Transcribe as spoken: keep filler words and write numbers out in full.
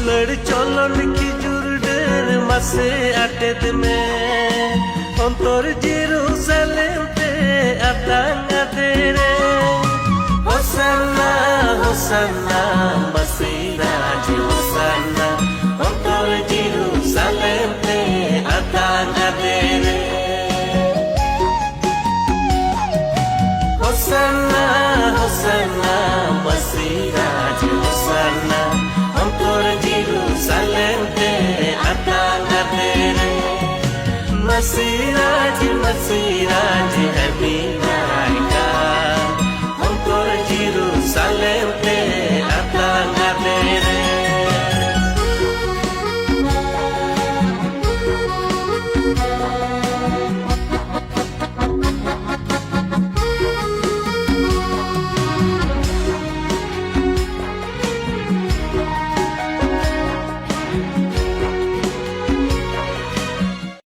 Lor cholon khijur der mase atet me, ontor Jerusalem te adang adere. Hosanna, Hosanna, Masih Raja Hosanna, ontor Jerusalem te adang adere. Hosanna, Hosanna, Masih Raja Hosanna, ontor Jerusalem te adang adere. Masih